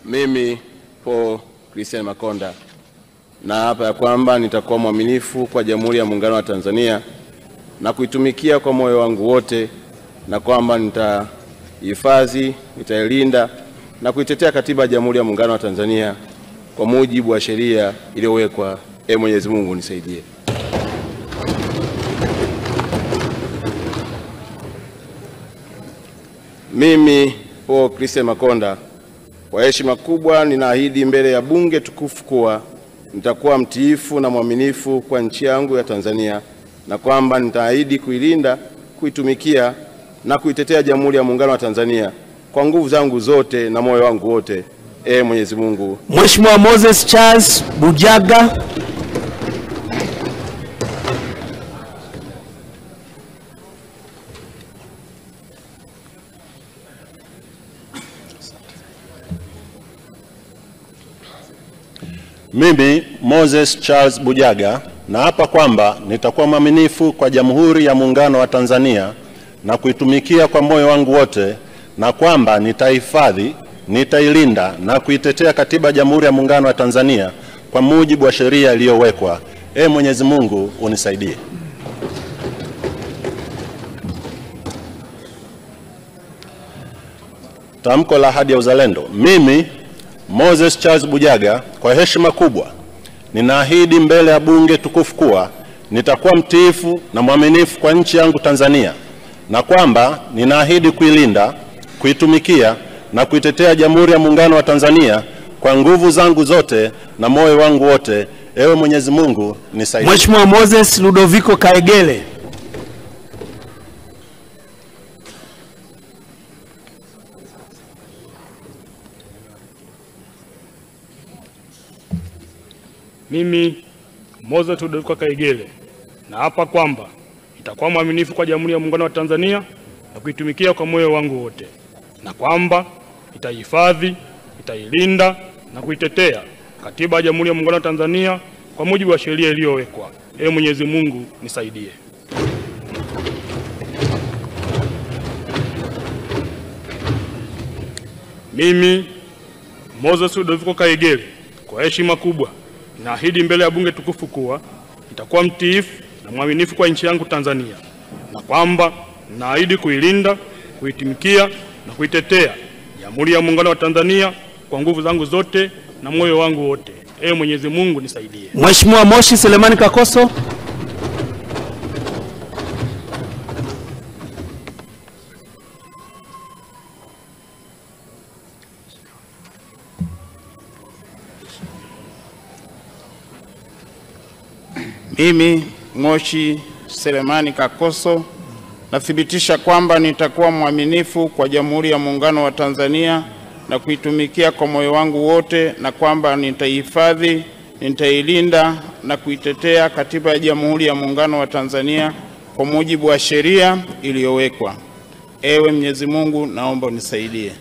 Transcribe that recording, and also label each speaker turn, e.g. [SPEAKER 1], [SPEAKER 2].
[SPEAKER 1] Mimi Paul Christian Makonda naapa ya kwamba nitakuwa mwaminifu kwa Jamhuri ya Muungano wa Tanzania na kuitumikia kwa moyo wangu wote, na kwamba nitahifadhi, nitailinda na kuitetea Katiba ya Jamhuri ya Muungano wa Tanzania kwa mujibu wa sheria iliyowekwa. Ee Mwenyezi Mungu nisaidie. Mimi Paul Christian Makonda kwa heshima kubwa ninaahidi mbele ya bunge tukufu kuwa nitakuwa mtiifu na mwaminifu kwa nchi yangu ya Tanzania, na kwamba nitaahidi kuilinda, kuitumikia na kuitetea Jamhuri ya Muungano wa Tanzania kwa nguvu zangu zote na moyo wangu wote. Ee Mwenyezi Mungu.
[SPEAKER 2] Mheshimiwa Moses Charles Bujaga.
[SPEAKER 3] Mimi Moses Charles Bujaga naapa kwamba nitakuwa mwaminifu kwa Jamhuri ya Muungano wa Tanzania na kuitumikia kwa moyo wangu wote, na kwamba nitahifadhi, nitailinda na kuitetea Katiba ya Jamhuri ya Muungano wa Tanzania kwa mujibu wa sheria iliyowekwa. Ee Mwenyezi Mungu unisaidie. Tamko la ahadi ya uzalendo. Mimi Moses Charles Bujaga kwa heshima kubwa ninaahidi mbele ya bunge tukufu kuwa nitakuwa mtiifu na mwaminifu kwa nchi yangu Tanzania, na kwamba ninaahidi kuilinda, kuitumikia na kuitetea Jamhuri ya Muungano wa Tanzania kwa nguvu zangu zote na moyo wangu wote. Ewe Mwenyezi Mungu nisaidie.
[SPEAKER 2] Mheshimiwa Moses Ludovico Kaegele.
[SPEAKER 4] Mimi Moses Ludovico Kaegele naapa kwamba nitakuwa mwaminifu kwa Jamhuri ya Muungano wa Tanzania na kuitumikia kwa moyo wangu wote, na kwamba nitahifadhi, nitailinda na kuitetea Katiba ya Jamhuri ya Muungano wa Tanzania kwa mujibu wa sheria iliyowekwa. Ee Mwenyezi Mungu nisaidie. Mimi Moses Ludovico Kaegele kwa heshima kubwa naahidi mbele ya bunge tukufu kuwa nitakuwa mtiifu na mwaminifu kwa nchi yangu Tanzania, na kwamba naahidi kuilinda, kuitumikia na kuitetea Jamhuri ya Muungano wa Tanzania kwa nguvu zangu zote na moyo wangu wote. Ee Mwenyezi Mungu nisaidie.
[SPEAKER 2] Mheshimiwa Moshi Selemani Kakoso.
[SPEAKER 5] Mimi Moshi Selemani Kakoso nathibitisha kwamba nitakuwa mwaminifu kwa Jamhuri ya Muungano wa Tanzania na kuitumikia kwa moyo wangu wote, na kwamba nitaihifadhi, nitailinda na kuitetea Katiba ya Jamhuri ya Muungano wa Tanzania kwa mujibu wa sheria iliyowekwa. Ewe Mwenyezi Mungu, naomba unisaidie.